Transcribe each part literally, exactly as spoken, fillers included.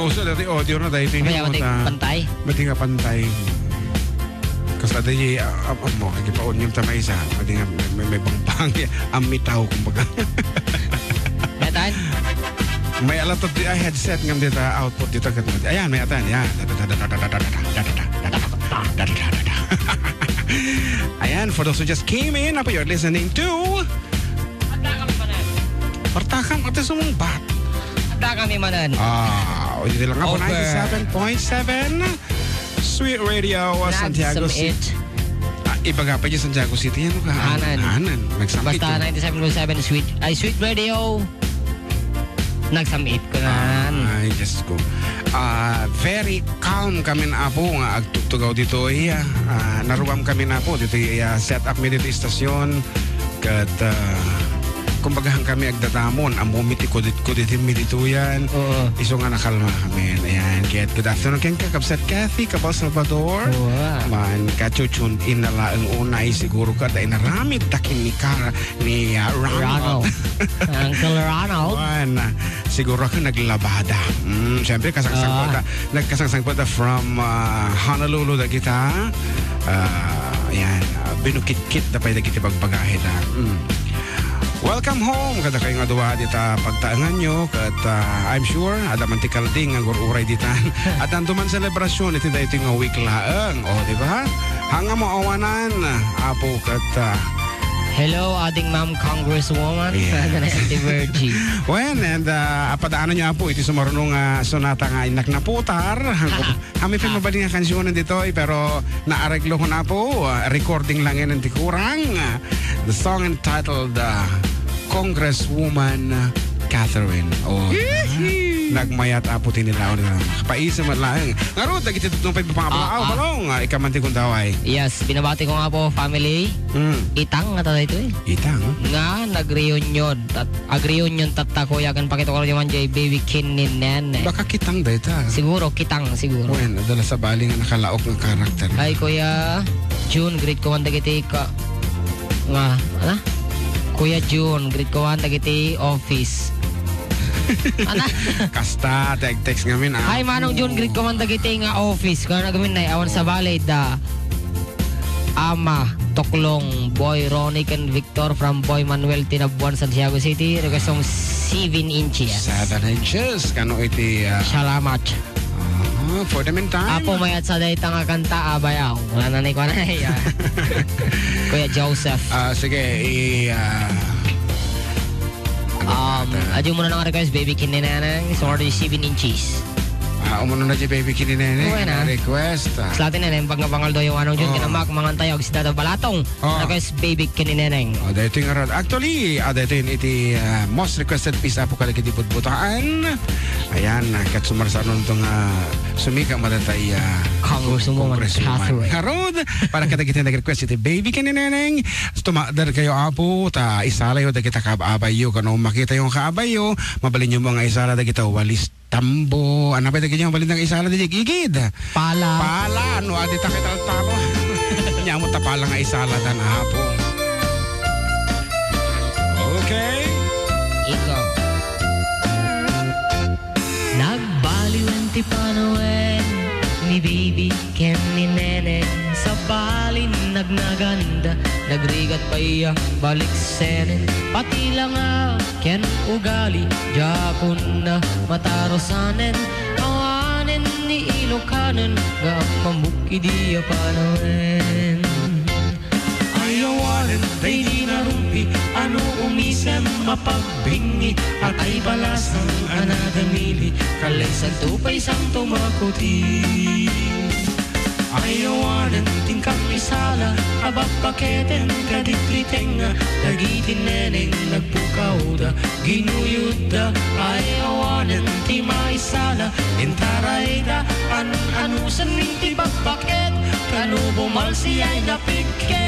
Uso dati audio na tayo, tingnan mo ta. Pantay? Mati nga pantay. Kasta di, ah, ah, ah, mo, agi pa onyong ta maysa. Mati nga may, may, may bangbangi. Amitaw, kumbaga. Metan? May alatot di, ah, headset ngam dita, output dita, ket mati. Ayan, may atan, yan. Ayan, for those who just came in, apo, you're listening to Partakam, ate sumungbat. Partakam, imanan. Ah, o, dito lang nga po, ninety-seven point seven Sweet Radio, ah, Santiago City. Ah, ibaga pa dyan, Santiago City, ano ka? Anan. Anan. Nagsam-it. Basta ninety-seven point seven Sweet, ay, Sweet Radio. Nagsam-it ko na. Ay, Diyos ko. Ah, very calm kami na, apo, nga agtugtugaw dito, iya. Ah, naruam kami na, apo, dito, iya, set up mi dito istasyon. Ket, ah, kumbaga, han kami agdadamon, ammom iti kudit-kudit mi ditoyan. Oo. Isu nga nakalma kami. Ayan. Ket good afternoon kenka, Kabsat Kathy, Kabal Salvador. Oo. Man, ka-tune in na laeng unay siguro ka, dahil naramid ta ken ni Kara, ni, ah, Ronald. Ronald. Uncle Ronald. Wan, siguro ka naglabada. Mm, siyempre, kasangsangkot Ah. ta, nagkasangsangkot ta from, ah, Honolulu dagita. Ah, ayan, ah, binukitkit da pay dagiti bagbagahi da. Mm. Welcome home, kadakayo nga dua dita pagtaenganyo, ket, ah, I'm sure, adda man ti kalding nga agur-uray ditan. Adda man selebrasyon iti daytoy nga week laeng. O, di ba? Haan nga mo awanan, apo, ket, ah, Hello, ading Ma'am Congresswoman. Yeah. Sana Auntie Virgie. Wen, and, ah, apadaanan nyo, apo, iti sumaruno nga sonata nga innak naputar. Hangko, kami pin mabalin nga kansionen ditoy, pero naareglohon, apo, ah, recording lang yan ti kurang. The song entitled, ah, Congresswoman Catherine. Oh, nagmayat, apo, ti ni Laon. Paisa man laeng. Ngarud, dagiti tutong pa ipapangabalaaw, Ah, ah. Balong, ah, ikaw man ti gundaway. Yes, binabati ko nga po, family. Mm. Itang nga tayo ito eh. Itang? Nga nag-reunion. Tat-, ag-reunion tatta, kuya, kan pakita ko rin man jay baby kin ni Nene. Baka kitang dayta. Siguro, kitang, siguro. Wen, adala sa bali nga nakalaok nga karakter. Ay, Kuya June, greet ko man dagiti ka-, nga, ana? Kuya June, greet ko man dagiti office. Ana? Kasta, teg-text ngamin, ah. Hi, Manong June, greet ko man dagiti nga office. Kaya na gamin na, awan sa balay, da. Ama, Toklong, Boy Ronnie, ken Victor from Boy Manuel Tinabuan, Santiago City. Request song seven inches. Seven inches. Kano iti, ah, Salamat. Ah, for the meantime. Apo, mayat sa dayta nga kanta, abay, aw. Wala na ni Kuya na, eh, ah. Kuya Joseph. Ah, sige, i-, ah, ano Um, pa ata? Adi mo na nga request, Baby Kinineneng, song for the seven inches. Ah, umano na di Baby Kinineneng, Wala na. Request, ah. Sa atin na, yung pagkapangal daw yung anong June, Oh. Kinamak, Mangantayaw, si Dada Balatong. Oh. Request, Baby Kinineneng. Oh, dahil ito yung aral. Actually, ah, dahil ito yung iti, ah, most requested piece, apo, kadagiti butbutaan. Ayan, ah, kat sumarsanon itong, ah, sumika madatay, ah, Congresswoman Congresswoman. Catherine. Harod, para kadagiti nag-request iti Baby Kinineneng. Tumakder kayo, apo, ta isalayo dagita kaabayyo. Kano makita yung kaabayyo, mabalin nyo mo nga isala dagita walis tambo. Ano ba dagiti mabalin nga isala di gigid? Pala. Pala, no, adi ta kita talo. Nyamo ta pala nga isala dan, apo. Okay. Ikaw. Nagbaliwen ti panawen ni Baby ken ni Neneng, sabalin nagnaganda, nagrigat pay a baliksenen, pati langa ken ugali, diakon na matarusanen, awanen ni Ilokanen, nga ammamok idi a panawen. Ay awanen daydi narumpi, ano umisem a pagbingi, atay balasang a nadamili, kalaysanto pay santo makuti. Ay awanen ti inkam isala a babbaketen kadagiti tengnga, dagiti neneng nagpukawda, ginuyodda. Ay awanen ti maisala, intarayda, an-anusen ti bakbaket, kano bumalsiay napigket.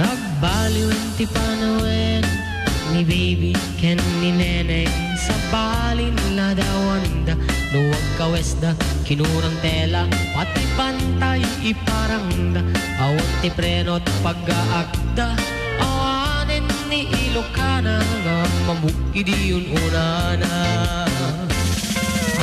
Nagbaliwen Ti panawen ni Baby ken ni Neneng, sabali ladawanda, no agkawesda, kinurang tela, pati pantay iparangda, awan ti preno't paggaakda, awanen ni Ilokana nga mamuk idi unana.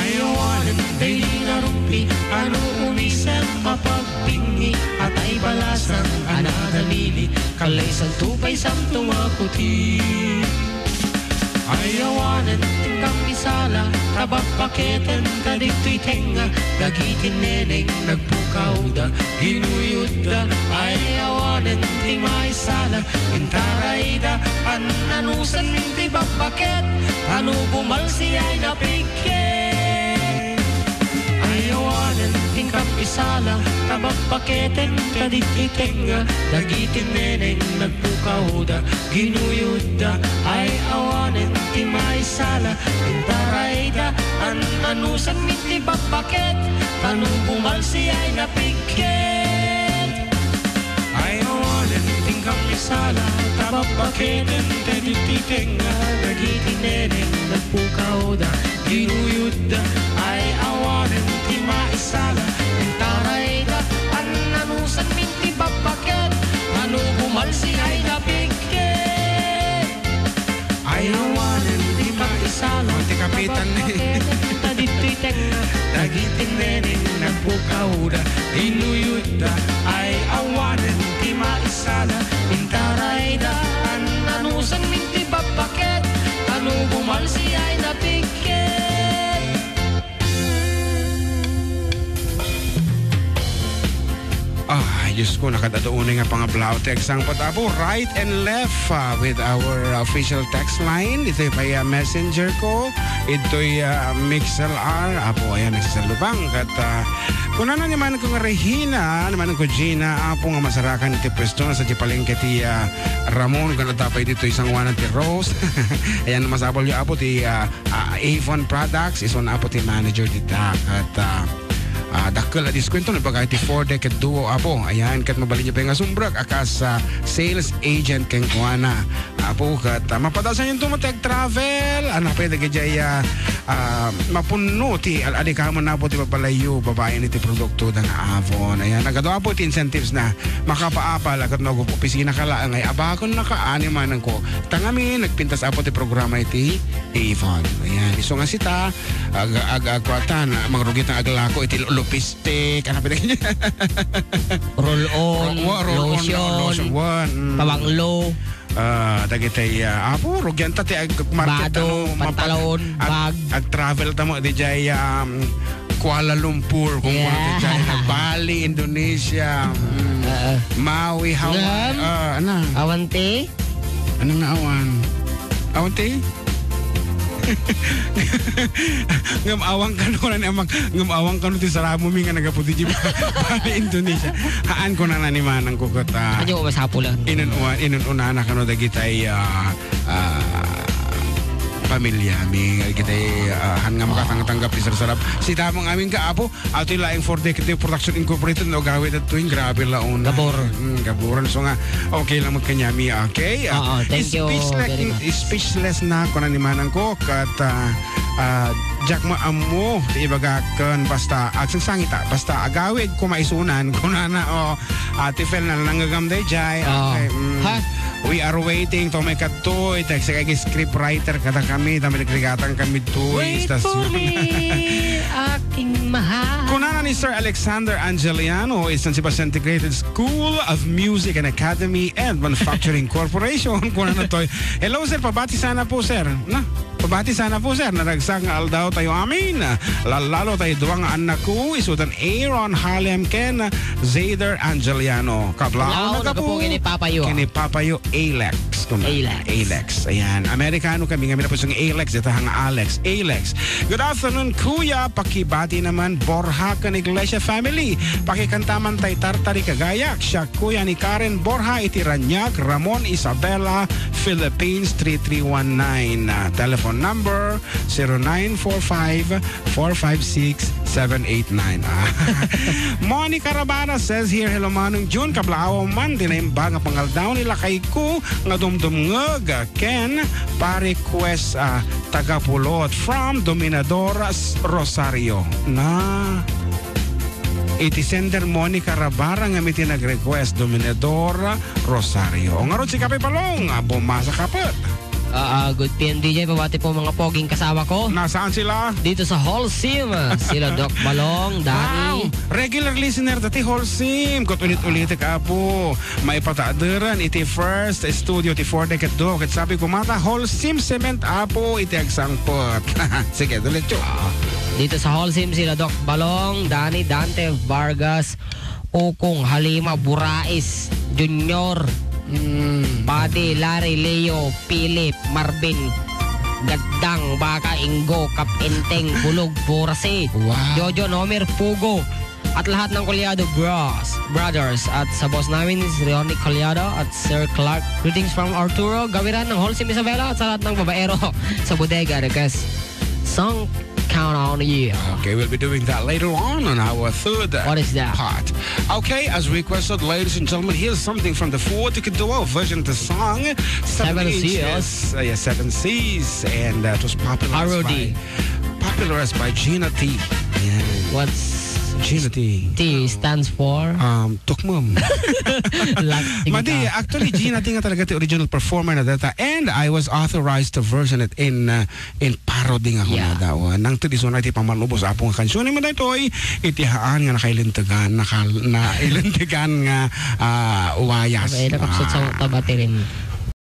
Ay awanen daydi nga rumpi, ano umisem a pagbingi, atay balasang a nadamili, kallaysan to pay santo a puti. Ay awanen ti kamisala, ta babbaketen ta ditoy tengnga, dagiti neneng nagpukawda, ginuyodda. Ay awanen ti maisala, intarayda, an-anusen ti babbaket, ano bumalsi ay napigket. Ay awanen ti kamisala, ta babbaketen ta ditoy tengnga, dagiti neneng nagpukawda, ginuyodda. Ay awanen ti maisala, intarayda, an-anusen ti babbaket, ano bumalsi ay napigket. Ay awanen ti kamisala, ta babbaketen ta ditoy tengnga, dagiti neneng nagpukawda, ginuyodda. Ay awanen ti maisala, intarayda, an-anusen ti babbaket, ano bumalsi ay napigket. Ay awanen ti maisala, ti kapitan ni. Dagiti neneng nagpukawda, inuyodda. Ay awanen ti maisala, intarayda, an-anusen ti babbaket, ano bumalsi ay napigket. Ah, Diyos ko, nakadado unay nga pangablaw. Text ang patapo, right and left, ah, with our official text line. Ito'y pay, ah, messenger ko. Ito'y, ah, Mixel R. Apo, ayan, nagsasalubang. Kat, ah, kunana naman ko nga Regina, naman ko Gina, apo nga masarakan iti pwesto, sa di palengke ti, ah, Ramon, kung natapay dito, isang wanan ti Rose. Ayan, masapol yung apo, ti, ah, ah, Avon Products, isu nga apo ti manager dita. Kat, ah, ah, dakkel a diskwento, no, ibaga iti four deck ket duo, apo. Ayan, ket mabalinyo pay nga sumrek a kas, ah, sales agent kenkuana. Apo, ket, ah, mapadasanyo to met ti agtravel. Ano pay dagiti, ah, ah, mapunno ti al-, adikaman, apo, ti papalayo, babaen iti produkto da nga Avon. Ayan, nagadu, apo, ti incentives na. Makapaapal, a ket no, opisina ka laeng, ay abaken na ka, ani manen ko. Tangami, nagpintas, apo, ti programa iti Avon. Ayan, isu nga sita, ag-, ag-, agkuatan, mangrugi ta aglako iti lo-, lopistik, ano pa iti? Roll-on, Ro-, wa-, roll-on, lotion, lotion, wan, mm. Pabanglo. Ah, dagiti, ah, apo, rugian ta ti ag-, market, Bado, ano, mapa-, pantalon, ag-, bag. Ag-travel ta mo, di jay, um, Kuala Lumpur, kung Yeah. kuno ti jay, Bali, Indonesia, mm, Oo. Maui, Hawaii, Ngem? ah, ano? Awan ti? Anong naawan? Awan ti? Ngem awan kano na ni amang, ngem awan kano ti saramo mi nga nagapu di Bali, Indonesia. Haan ko na ni manang ko ket, ah, Ano, masapulan? inun-, inun-unana kano dagitay, ah, ah, pamilya mi, dagitay, ah, han nga makatangtanggap ti sarsarap. Sita mo ngamin ka, apo, Atoy laeng four Decade Production Incorporated, no, gawid at tuwing grabe la una. Gabor. Mm, gaboran. So nga, okay lang magkanyami, okay? Ah, Oo, thank you speechless, very much. Speechless na, kuna ni manang ko, kat, ah, ah, diak maammo, ti ibaga ken, basta, agsangsangita, basta agawid, kumaisunan, kunana, o, Ate Fel, na nanggagam dayjay. Oo. Okay, mm. Ha? We are waiting to may kadto, iti script writer kada kami, ta may nagregatan kami to, Wait istasyon. for me, aking mahal. Kunana ni Sir Alexander Angeliano, is San Sebastian Integrated School of Music and Academy and Manufacturing Corporation. Kunana to, "Hello, sir. Pabati sana po, sir." Na? Pabati sana po, sir, naragsak nga aldaw tayo amin. Lalalo tayo duwa nga anak ko, isudan Aaron Halem ken Zader Angeliano. Kablaon Kablaon na na po po. Kini Papayo. Kini Papayo Alex. Alex. Alex. Ayan. Amerikano kami, kami na po sa Alex. Dito ang Alex. Alex. Good afternoon, Kuya. Pakibati naman, Borja kan Iglesia family. Pakikanta man tay Tartari Kagayak. Siya, Kuya ni Karen Borja, iti Raniag, Ramon, Isabela, Philippines, three three one nine. Ah, telephone number, zero nine four five, four five six, seven eight nine. Ah. Monica Rabara says here, "Hello, Manong Jun, kablaaw man, di naimbag nga pangaldaw ni lakay ko nga dumdumngeg, ken pa-request, ah, taga Pulot from Dominador S-, Rosario." Na, iti sender Monica Rabara nga iti nag-request, Dominador Rosario. O ngarud si Kape Balong, ah, bumasa kapet. Ah, ah, good P M D J, pabati po mga poging kasawa ko. Nasaan sila? Dito sa Holcim, sila Doc Balong, Danny. Wow! Regular listener dati Holcim. Ket ulit-ulit ka po. Maipataaderan iti first studio ti four decade do. Ket sabi ko, "Mata Holcim Cement, apo, iti agsangpet." Sige, diretso. Ah, dito sa Holcim, sila Doc Balong, Danny, Dante, Vargas, Ukong, Halima, Burais, Junior, Mm. Padi, Larry, Leo, Philip, Marvin, Gaddang, Baka, Ingo, Kap Enteng, Bulog, Burasi, Wow. Jojo, Nomer, Pugo, at lahat ng Collado Bros, Brothers, at sa boss namin, si Ronnie Collado at Sir Clark. Greetings from Arturo Gaviran ng Holcim Isabela at sa lahat ng babaero sa bodega. Request song, Count on You. Okay, we'll be doing that later on on our third, uh, What is that? Part. Okay, as requested, ladies and gentlemen, here's something from the Four Ticket Duo version of the song Seven Seven Seas. Inches. Uh, yeah, Seven Seas, and, uh, it was popularized Parody. By, popularized by Gina T. Yeah. What's Gina T? T stands for? Um, tukmum. Lak-, Madi, actually, Gina T nga talaga ti original performer na data, and I was authorized to version it in, uh, in parody nga Yeah. kunada. O, nang ti disunay ti pammanubos, Apo, nga kansiyon, man daytoy, iti haan nga nakailintegan, naka-, nailintegan nga, ah, wayas. Okay, nakapsut sa Ah. tabatirin.